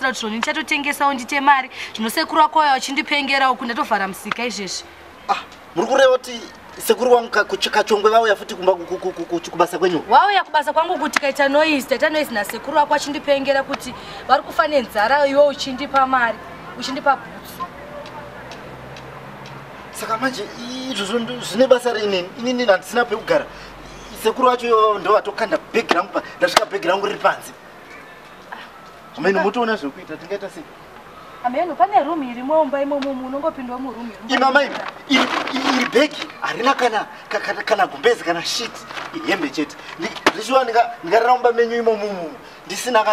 Kuti zvoni ndichatotengesawo ndite mari. Zvino sekuru wako uya uchindipengera uku ndatovhara musika izvezvi. Ah, muri kureva kuti sekuru wangu Kachongwe vauya futi kumba kubasa kwenyu? Wauya kubasa kwangu kuti kaita noise, taita noise nasekuru wako achindipengera kuti vari kufa nenzara iwe uchindipa mari, uchindipa bhutsu. Saka manje izvozvo zvine basa rei? Inini handisina pekugara. Sekuru vacho ndo vatokanda bhegi rangu, ndasvika bhegi rangu riri panze. Ameno motoona zvekuita, tingaita sei? Ameno pane room irimo mumba imomo, unongopindwa muroom. Ima mai, iri bhegi harina kana gumbezi kana shit, ihembe chete. Ndishuwa ndingarara mumba menyu imomo ndisina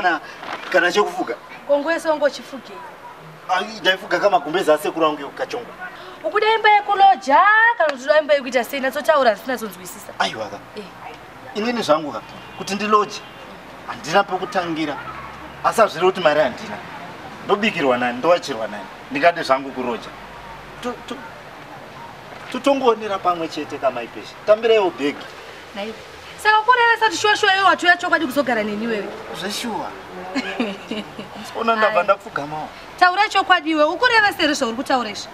kana chekufuga. Kongwese wangochifugei? Ndaifuga kamagumbezi asekuru angu Kachongwe. Ukuda imba yekuloja kana kuti uda imba yekuita sei? Natsotaura ndisinazonzwisisa. Aiwa ka. Inini zvangu ka kuti ndiloje handina pekutangira, asi hazviri kuti mari handina. Ndobikirwa nani, ndowachirwa nani, ndingade zvangu kuroja. Totongoonera pamwe chete kamaipesha. Tambireiwo bhegi. Saka kurevesa kuti shuwa shuwa iwe watuya chokwadi kuzogara neni wewe? Zveshuwa. Ona ndabva ndapfugamawo. Taura chokwadi iwe, ukurevesa here zvauri kutaura izvi?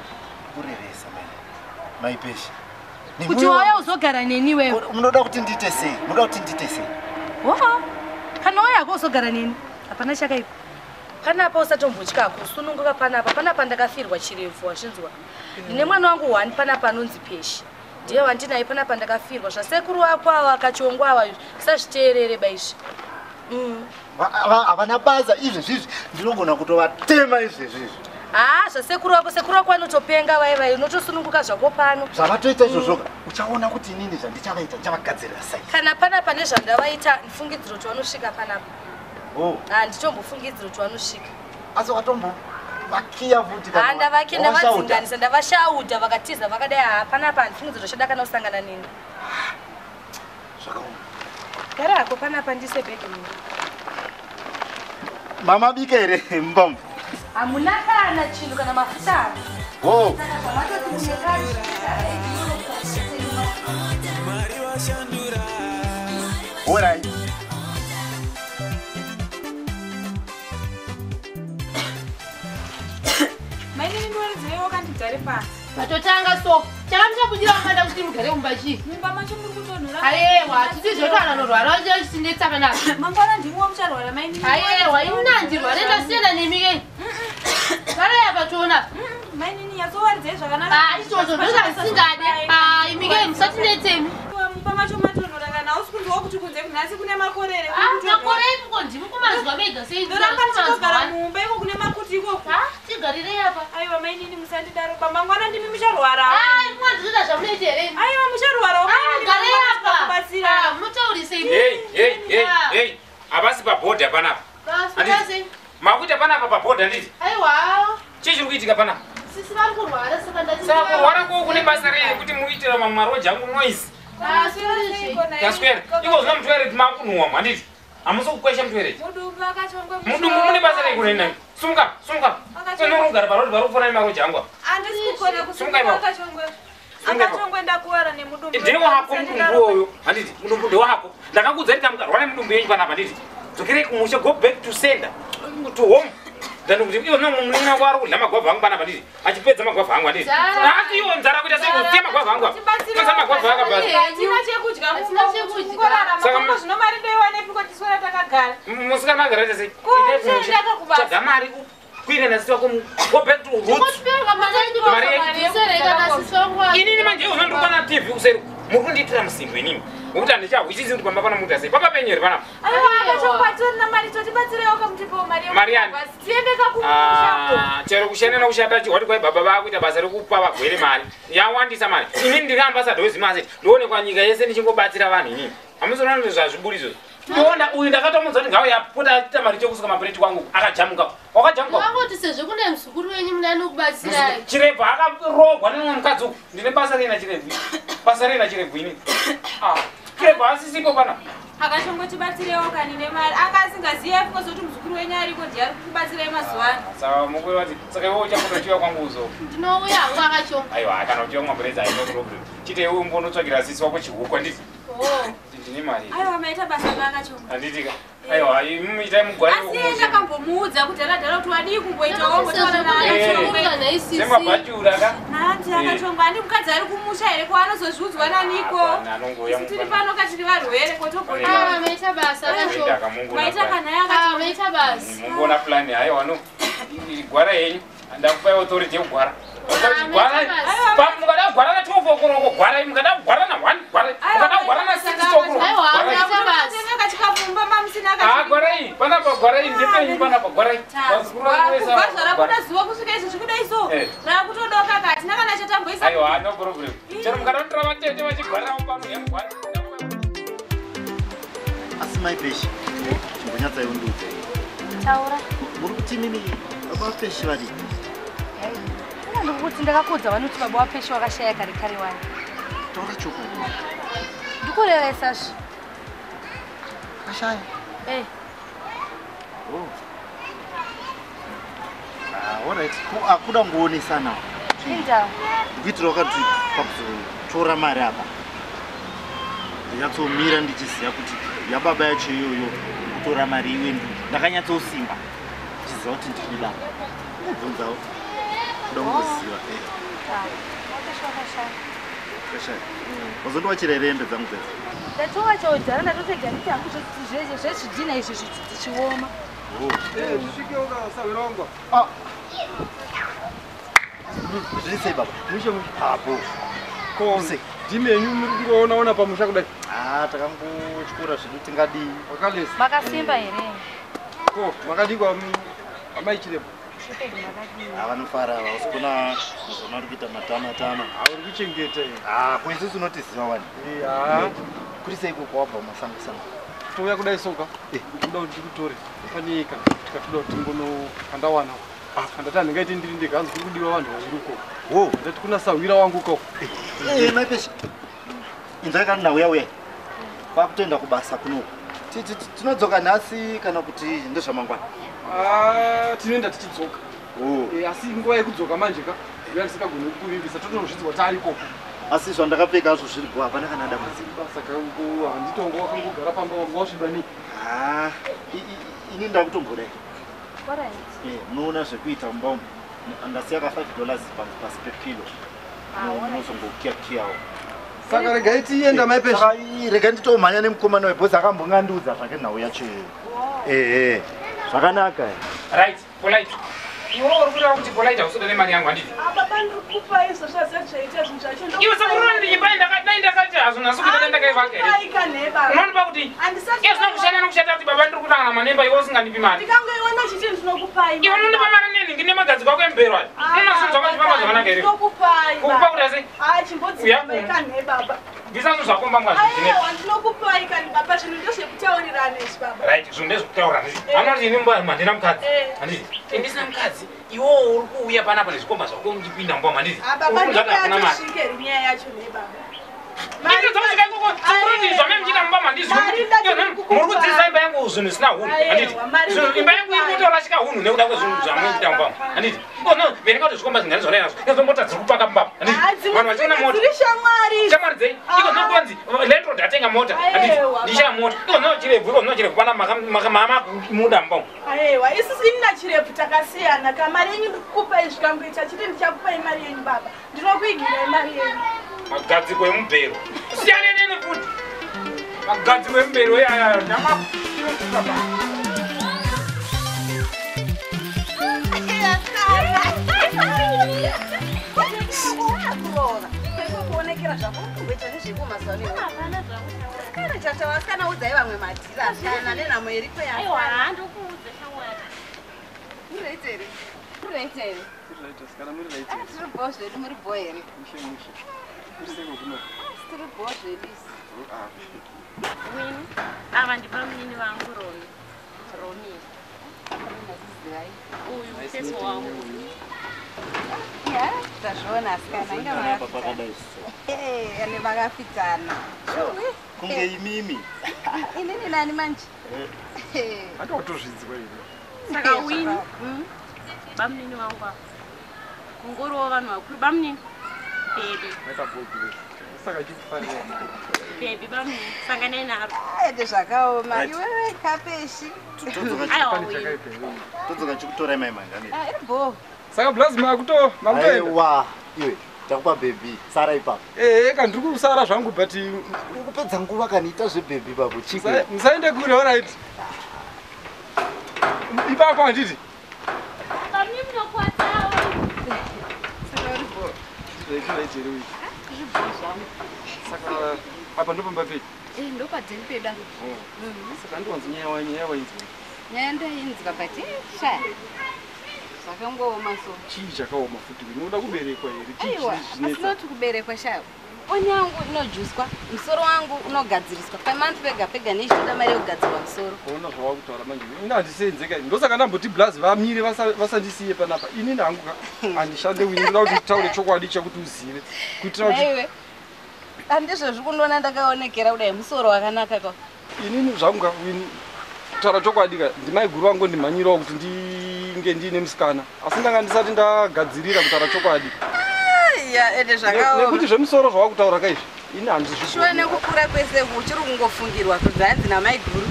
Kurevesa maipesha. Kuti wauya uzogara neni wewe? Munoda kuti ndiite sei? Munoda kuti ndiite sei? Oh, kana wauya hako uzogara neni, hapana chakaipa. Panapa usatombotya kusununguka panapa. Panapa ndakafirwa chirefu, wazvinzwa. Ndine mwana wangu wani panapa anonzi Peshi. Ndiye wandinaye panapa ndakafirwa. Zvasekuru wako ava Kachongwe ava usazviteerere baizvi. Havana basa izvezvizvi, ndinogona kutovatema izvezvizvi. Ah, zvasekuru wako, sekuru wako vanotopenga vai vai, unotosununguka zvako pano. Zvavatoita izvozvo, uchaona kuti inini zvandichavaiita ndichavagadzirira sei. Kana panapa nezvandavaita, ndifungidziro kuti vanosvika panapa. Oh. Ah, nditombofungidziro kuti vanosvika. Asi watombovakiya futi kana? Ndavakiya, ndavadzinganisa, ndavashauda vakatiza vakadai. Ha, panapa handifungidziro zvachada kana kusangana neni. Zvakaoma. Gara hako panapa ndise bhegi mumba. Mama bika here mumba? Hamuna kana chinhu kana mafuta. Oh. Alright. Mainini ndiwaridzirewo wakandigare pasi. Matotanga so. Chakamuchabudira mumba kuti mugare mumba chii? Mumba macho muri kutonhora. Aiwa, tisizoto anorwara vachindetsa panapa. Mangwana ndimi wamucharwara mainini. Aiwa, ini handirware, ndasiyana nemi ke. Garai apa toona. Mainini nyatsowaridzai zvakanaka. Ah, izvozvo ndozvandisingade. Ah, imi ke musatinetsemi. Mumba macho matonhora kana hausi kunzwa kuti kunze kunhasi kune makorere. Ah, makore ipiko ndimi kumanzwa mega sei? Ndoramba ndichitogara mumba iko kune makuti ikoko. Ah, tigarirei apa. Aiwa mainini musandidaro mangwana ndimi mucharwara. Ah, imi mwandinoita zvamunoita here? Aiwa mucharwara. Ah, garai apa. Kubatsira. Ah, mutaurise imi. Hey, hey, hey, hey. Havasi pabhodha panapa. Basi. Makuita panapa pabhodha nditi? Aiwa. Chii chiri kuitika panapa? Sisi vari kurwara saka ndati. Saka kurwara ko kune basa rei kuti muitira maroja angu noise? Taswera. Iko zvino mutoilet makunhuwa handiti? Hamusi kukwesha mutoilet. Mudumbu akachongwe. Mudumbu mune basa rei kune nani? Sumuka, sumuka. Unogara parodi pari kupfuura nemaroja angu. Handisi kukona Sumuka kusimuka ipapo. akachongwe. Sumuka ipapo. Akachongwe ndakuwara nemudumbu. Ndewako mudumbu uwoyo handiti? Mudumbu ndewako. Ndakakuudza kuti mukarwara nemudumbu yenyu panapa handiti? Dzokerei kumusha, go back to sender. To home. Ndani kuti iwo no munina wako ari kudya magwavha angu panapa handiti? Achipedza magwavha angu handiti? Nzara. Asi iwo nzara kuita sei kusiya magwavha angu apa? Pedza magwavha akabva. Hatina chekudya Hatina chekudya. mumba. Saka Saka zvino mari ndoiwanepiko tiswera takagara. Musikana agara aita sei? Ko, Endai kumusha. uchaenda kubasa. Tsvaga mari kuine nasisi wako go back to roots. Kutipera mari Mari kana sisi vangu. Inini manje iwo ndiri TV kuseri. Muri kundiitira musindo inini. Ngokuti handichahwisisi kuti pamba pana muita sei. Papa penyu here panapa? Aiwa akachongwe atorina mari totibatsireiwo kamutipewo mari Mari yani? yekubasa. Tiende kakumusha. Ah, chero kushanda nokushanda chihwati kwai baba vakuita basa rekupa vagwere mari yawandisa mari. Inini ndiri ambassador weZimAsset, ndoonekwa nyika yese ndichingobatsira vanhu inini. Hamuzoona kuti zvazviburi izvozvo. Ndoona uyu ndakatomudza kuti ngauye apota achiita mari chokusuka mapureti kwangu akajamuka. Wakajamuka. Vangoti sezvo kune muzukuru wenyu munani kubatsirai. Chirebvu akarohwa nemumwe mukadzi uku. Ndine basa rei nachirebvu? Basa rei nachirebvu inini? Ah, chirebvu asisipo panapa. Akachongwe tibatsireiwo kani nemari. Anga asingazivi afunga kuti muzukuru wenyu ariko ndiye ari kukubatsirai mazuva ano. Saka mukuru vati saka iwe uchapota uchiuya kwangu uzo. Ndinouya hangu akachongwe. Aiwa kana uchiuya kumapureti haina problem. Chite iwe umbonotsvagira sisi wako chihuku handiti? Oh. Ndine mari. Aiwa maita basa rakachonga. Handitika. Aiwa, itai mugware. Asi iye ndakambomuudza kuti aradhara kuti wadii kumboitawo mbotaura naye. Semabhachura ka. Nanti akachongwa andi mukadzi ari kumusha here ko anozozviudzwa naniko? Isu tiri pano katiri varwere kotogona. Ah, maita basa akachonga. Maita kana yakachonga. Maita basa. Mungoona plan aiwa no. Gwara yenyu. Ndakupai authority yekugwara. Mukada kugwara na 12 o'clock gwara, mukada kugwara na 1 gwara, mukada kugwara na 6 o'clock. Aiwa, maita basa. Gwara iyi, panapa gwara iyi, ndepenyu panapa gwara iyi. Kubva zvarabuda zuva kusvika izvo zvikuda iso. Rakutodoka ka hatina kana chatamboisa. Aiwa, no problem. Chero mukada kutora vatete vachigwara pano yamugwara. Asi mai Peshi, chimbonyatsai undiudze. Taura. Muri kuti mimi baba Peshi vari? Ndikuti ndakakudza vanoti baba waPeshi wakashaya kare kare wani. Taura chokwadi. Ndikurevesa zve. Akashaya? Eh. Oh. Ah, alright. Akuda kungowonesana. Inda. Ndikuitira wakati pakuzotora mari apa. Ndinyatsomira ndichiziva kuti yababa yacho iyoyo kutora mari iwe ndakanyatsosimba. Ndichiziva kuti ndini baba. Ndibvunzawo. Ndongoziva. Akashaya. Wazondiwachira here hembe dzangu dzese? Ndatowacha udhara ndatotega nditi hangu zvezvidhina izvi zvichioma. Zvisvike ukasawirongwa. Zviri sei baba? Mushe mushe. Apo. Ko ndimenyu muri kungoona pamusha kudai? Ah, takangotyora zvedu tingadii. Wakalesa. Makasimba here? Ko, makadikwa amai Chiremba? Vanofara vasikona mazona uri kuita matama tama. Uri kuchengeta here? Ah, ko isusu unotiziva wani. Kuri sei koko wabva mumasango sango? Touya kudai soka. Ndinoda kuti ndikutore. Pane tikatoda kuti tingono kandawana. Ndati handingaiti ndiri ndega hanzi kuri kudiwa vanhu vaviri ukoko. Wo. Ndati kuna sahwira wangu ukoko. Mai Peshi. Inzwai kana ndauya uya. Kwakutoenda kubasa kunoku. Tinodzoka nhasi kana kuti ndezvamangwana? Tinoenda tichidzoka. Asi nguva yekudzoka manje ka uya ndisingagoni kukuvimbisa totonozvidzwa taari ikoko. Asi zvandakapfeka azvo zviri bho hapana kana dambudziko. Basa kangu handitongo wakangogara pamba wanga wasviba nei. Ini ndakutombodai. Munoona zvekuita mumba umu. Ndasiya ka $5 pasi pepilo. Munozongokiyakiyawo. Saka regai tienda mai Peshi. Regai nditomhanya nemukomana webhosi akambongandiudza zvake nhau yacho iyoyo. Zvakanaka. Right, polite. Iwe uri kureva kuti polite hausoda nemari yangu handiti? Baba ndikupa izvo zvazaita zvinhu zvacho. Iwe sekuru ndichipai dai ndakati hazvina sikuita dai ndakaivaka here? Unonipa kuti iye zvino kushanda nokushata kuti baba ndiri kutangana manemba iwe usingandipi mari. Ndikangoiona chiti ndinokupai. Iwe unondipa mari neni ndine magadziko ako embero ayo. Unoona zvinhu zvako zvakanaka here? Ndinokupai. Kukupa kuti asi? Chimbodzika nhe baba. Bvisa zvinhu zvako mba mwazvizvine. Aiwa ndinokupai kani baba zvinhu ndezvekutaurirana izvi baba. Right, zvinhu ndezvekutaurirana izvi. Anoti ini mba handina mukadzi. Handiti. Ndisina mukadzi. Iwewo uri kuuya panapa nezvikomba zvako muchipinda mumba handiti. Baba ndopatosvike nyaya yacho ne baba. Ine dzosvika ikoko sekuti zvamai muchiita mumba handizwi. Muri kudzidzisa imba yangu zvinhu zvisina hunhu handiti. Imba yangu iri kutorashika hunhu nekuda kwezvinhu zvamunoita mumba handiti. Ono verenga kuti zvikomba zvingani zvaunai nazvo. Idzo mota dziri kupaka mumba handiti. Vanhu vachiona mota. Dziri shamwari. Shamwari dzei? Iko zvinokonzi landlord atenga mota handiti. Ndishaya mota. Iko zvino Chirebvu, iko zvino Chirebvu pana makamuda mumba umu. Aiwa, isusu ini naChirebvu takasiyana. Kamari yenyu ndikukupai zvikangoita chiti ndichakupai mari yenyu baba. Ndinokuigirai mari yenyu. Magadziko emubhero. Siyane neni futi. Magadziko emubhero iyaya ndama. Kuonekera zvako kumboita nezvekumazuva ano. Hapana zvakutaura. Kana chatawasikana udzai vamwe madhira asikana nenhamo iriko Aiwa, yasikana. handikuudza shamwari. Muri here? Muri here? Muri right asikana, muri right here. Tiri bho zvedu, muri bho here? Mushe mushe. Muri sei kuno? Tiri bho zvedu isu. Wini, ava ndibamunini vangu Romi. Romi. Uyu mufesi wangu. Ya, tazviona asikana inga Panapa pakadai so. Ane vakafidzana. Kunge imimi. Inini nani manje? Hata watozvidzwa iwe. Saka Wini, bamunini vangu ava. Kungoriwo vanhu vakuru bamunini. Baby. Maita bho. Saka chikufarira. Baby bami sanganai naro. Ende zvakaoma. Iwewe kapeshi. Todzoka chikutorai mai mangani. Ah, iri bho. Saka blazi makuto makutoenda. Aiwa, iwe takupa baby, sara ipapo. Eh, ka ndiri kusara zvangu but ukupedza nguva kaniita zvebaby babu chiko. Musaende kure, alright. Ipapo handiti. Bami munokwatawo. Saka uri bho. Zviri bho zvangu. Saka apa ndopamba pedu. Eh, ndopadeni pedu. Saka ndiwanzi nyaya wainzwa. Nyaya ndainzwa but sha. Zvakangooma so. Chii chakaoma futi? Unoda kuberekwa here? Chii Aiwa, chinetsa? asina kuti kuberekwa sha. Oni yangu inojuswa, musoro wangu unogadziriswa. Pamonth pega pega nechitoda mari yekugadzirwa musoro. Ona zvawakutaura manje. Ini handisenzeka. Ndosaka ndamboti blazi vamire vasandisiye panapa. Ini hangu handishande wini. Ndoda kuti utaure chokwadi chekuti uzive. Kuitira kuti Naiwe. Handizvo kundiona ndakaonekera kudai musoro wakanaka kwa. inini zvangu ka wini kutaura chokwadi ka ndimaiguru vangu ndimhanyirawo kuti ndinge ndiine musikana. Asi ndanga ndisati ndagadzirira kutaura chokwadi. Ya, ende zvakaoma. Nekuti zvemusoro zvawakutaura ka izvi. Ini Shuwa handizvigoni. nekukura kwese uchiri kungofungirwa kuti hanzi namaiguru.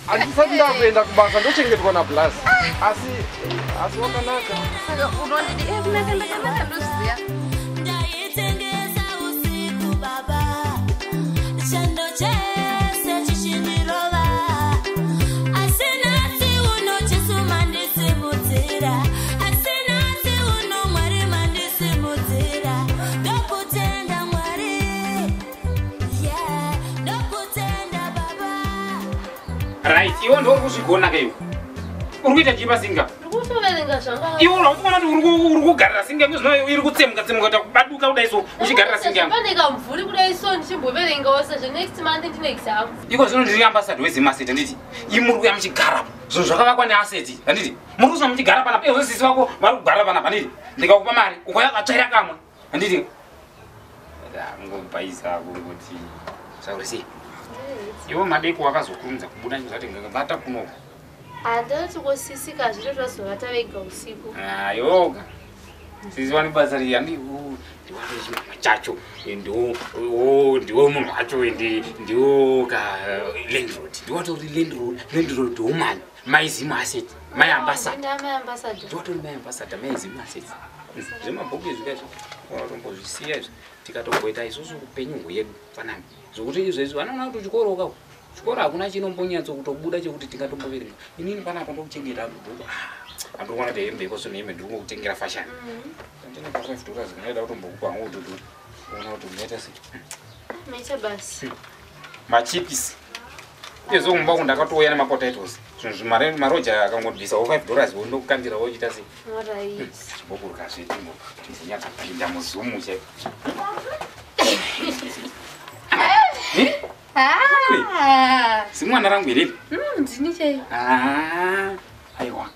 Handisati ndakuenda kubasa ndochengetwa nablazi. Asi wakanaka. Saka unondidi kunaka ndakanaka ndozviziya. Ndaitengesa usiku baba, chando chese chichindirova, asi nhasi uno Jesu mandisimudzira, asi nhasi uno Mwari mandisimudzira, ndokutenda Mwari, yeah, ndokutenda baba. Right, iwe ndiwe uri kuzvigona ka iwe. Uri kuita chii pasinga? Ndikutoverenga zvanga. Iwe uri kuona kuti uri kugarira singa yangu zvino iri kutsemuka tsemuka kuita kubaduka kudai so uchigarira singa yangu. Pane kamvuri kudai so ndichimboverengawo sezvo next month ndine exam. Iko zvino ndiri ambassador weZimasset handiti. Imi muri kuuya muchigara zvinhu zvakavakwa neasset handiti. Muri kuuya muchigara panapa iwe sisi vako vari kugara panapa handiti. Ndikakupa mari ukauya ukatsvaira kamwe handiti. Ngobhaisa kungoti sauri sei. Iwe madeko wakazokurumidza kubuda ndizvati ngavata kunoko. Handinoti kosisika zviro zvazovata vega usiku. Ayoga. Sisi vane basa riya ndiwo chimama chacho ndiwo munhu wacho ndiwo ka landlord ndiwatori landlord woman mai Zimasset mai ambassador Mai ambassador. ndiwatori mai ambassador mai Zimasset zvemabhuku izvi kaizvo watombozvisiya izvi tikatomboita isusu upenyu hwedu fanani zvokuti izvezvi vanoona kuti chikoro kako chikoro hakuna chinombonyatso kutobuda chekuti tingatomboverenga inini panapa ndokuchengeta mabhuku andikuona kuti hembe ikoso nehembe ndiri kungokutengera fashion ndine ka$5 ndinoida kutombokupa hangu kuti uona kuti unoita sei. Maita basi. Machipisi izvo kumba uku ndakatouya nemapotatoes zvinhu maroja akangobvisawo $5 wondokukandira wochiita sei. Alright. Chimboburuka zvedu timbonyatsopinda muzumu chaiko. Zimwana rangu here? Ndini chai. Aiwa.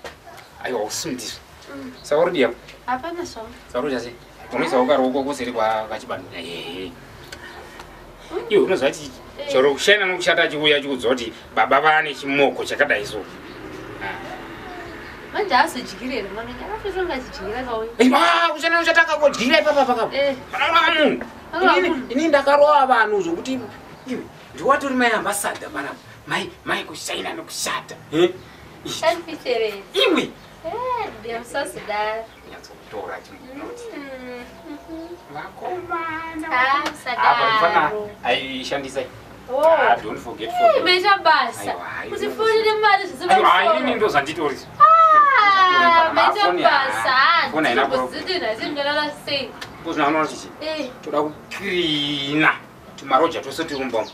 Aiwa usundizve. Saka uri diya? Hapana zvangu. Saka uri sei? Unoisa ukaruoko kuseri kwa kachibando. Iwe unoziva kuti chero kushayana nokushata achiuya achikuudza kuti baba vane chimoko chakadai so. Manje azodyira here mwana? Akafisa kunge achidyira kauya. Kushayana nokushata akakodyira ipapa pakapo. Panorova munhu. Inini ndakarova vanhu zvokuti iwe ndiwatori mai ambassador panapa. Mai kushaina nokushata. Shandificherei. Iwe. Ndiyamusazodaro. Nyatsokutora chimunoti. Vakomana. Musadaro. Apa aishandisai. Don't forget for. Maita basa. Kuti foni nemari zvese Aiwa, inini ndozvanditori. Maita basa. Foni haina problem. Ndinombozidi nhasi ndinolala sei. Ndozvinoona chichi. Toda kukirina tumaroja twese turi mumba umu.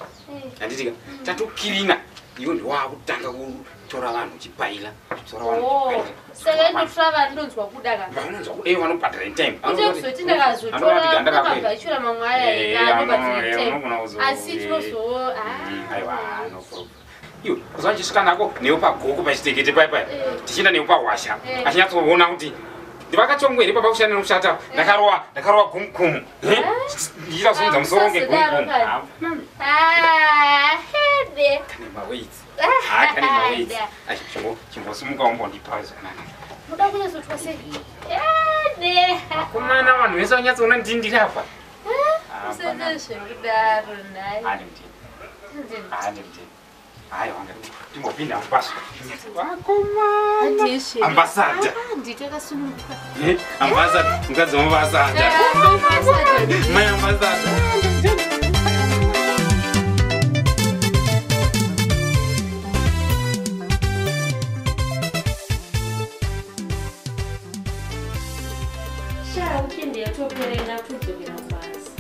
Handitika tatokirina iwe ndiwakutanga kutora vanhu uchipaila. Tora vanhu uchipaila. Saka ndotora vanhu ndonzwa kuda ka. Vanonzwa kuda vanobhadhara in time. Kuti kuzoti ndakazotora mabhachura mamwe aya anobhadhara in time. Asi tinozo aiwa no problem. Iwe kuzoa ndichisvika nako newe pagoko pachitekete pai pai. Tichienda newe pahwasha. Achinyatsoona kuti ndivakachongwe here baba kushanda nokushata ndakarova gumukumu. Ndichida kusimudza musoro kunge gumukumu. Kane mawaits. Kane mawaits. Chimbosimuka umbondipa zvakanaka. Muda kunyatsotwa sei? Vakomana vanhu vese vanyatsoona ndindiri apa. Usende zvekudaro nhai. Hande mutini. Hande mutini. Haiwa, timbopinda mupasha. Vakomana. Ambassador. Nditakasununguka. Ambassador, mukadzi wambassador. Mai ambassador. Sha, weekend yatoperera kudzokera kubasa.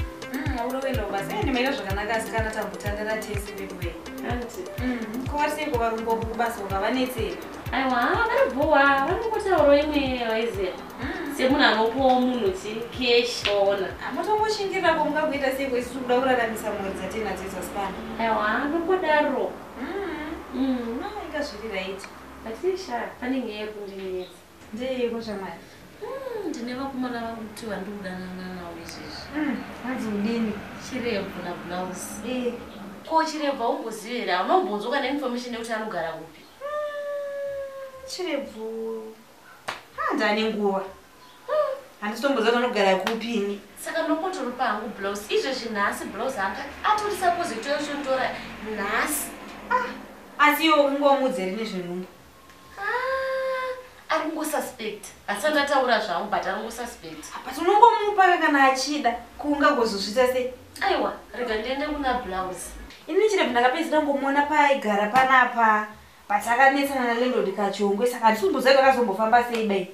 Uroenda kubasa. Ndimaita zvakanaka asikana tambotandara tese veduwe. Anti. Ko vari sei kuvarungu uku kubasa ukavanetsei? Aiwa, varibhowa, varingotaurawo imwe vaiziya. Semunhu anopuwawo munhu chi cash waona. Motongoshingirira ko mungakuita sei ko isusu kuda kuraramisa mhuri dzatinadzo idzi asikana. Aiwa, nongodaro. Inga zviri right. But sha, pane nyaya yekundinetsa. Ndeyeiko shamwari? Ndine vakomana vangu kuti vandikudanana navo izvezvi. Hanzi udini? Chirebvu nablouse. Ko chirebvu haumbozivi here? Haunombonzwa kana information yekuti anogara kupi? Chirebvu handane nguva. Handisitomboziva kuti anogara kupi ini. Saka ndongotori hangu blouse. Izvezvi nhasi blouse anga atori suppose kutotora nhasi. Asi iwe ungomuudza here nezvenhumbu? Ari kungosuspect. Asi andataura zvangu but ari kungosuspect. But unongomupa kana achida kungagozozviita sei? Aiwa, rega ndiende kuna blouse. Ini chirebvu ndakapedzisira ngomuona paaigara panapa. But akanetsana nalandlord Kachongwe saka handisikumboziva kuti akazombofamba sei bai.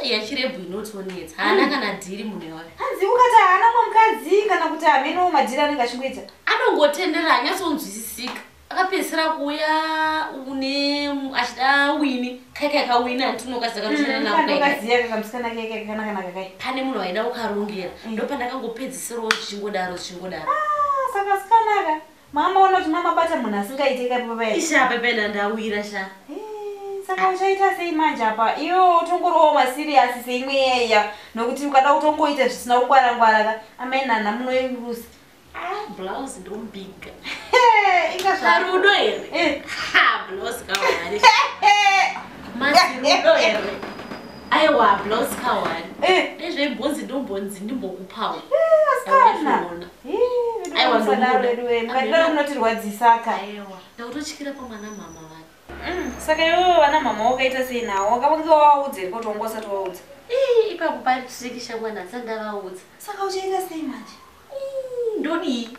Yachirebvu inotonetsa. Haana kana dhiri munhu iwayo. Hanzi ukati haana mumwe mukadzi kana kuti hameno madhiri anenge achingoita. Anongotendera hanyatsonzwisisika. Akapedzisira kuuya une achida wini. Kai kawini handinokaziva kanoshanda nako kai kai. Kandokaziyaka kamusikana keke kakanaka kai. Pane munhu waida kukarongera. Ndopandakangopedzisirawo zvichingodaro zvichingodaro. Saka sikanaka. Mama ona kuti mama bata munhu asingaite kai papa. Isha pepe ndawira sha. Saka uchaita sei manje apa? Iwe utongorowo masiriasi seimwe yeya nokuti ukada kutongoita zvisina kungwara-ngwara ka amai nana munoirusa. Blouse ndomubiga. Inga Parudo here? Ha, blouse kawani. Masirudo here? Aiwa, blouse kawani. Nezvembonzi ndombonzi ndimbokupawo. Asikana. Aiwa, Musadaro ndomuda. vedu mukadaro munotirwadzisaka. Aiwa, ndakutotyira pamwana mama vake. Saka iwewe vana mama wakaita sei nawo? Wakavange wawaudza here kuti wanga usati waudza? Ipapo pari tirikisha mwana asati ndavaudza. Saka uchaita sei manje? Ndodii?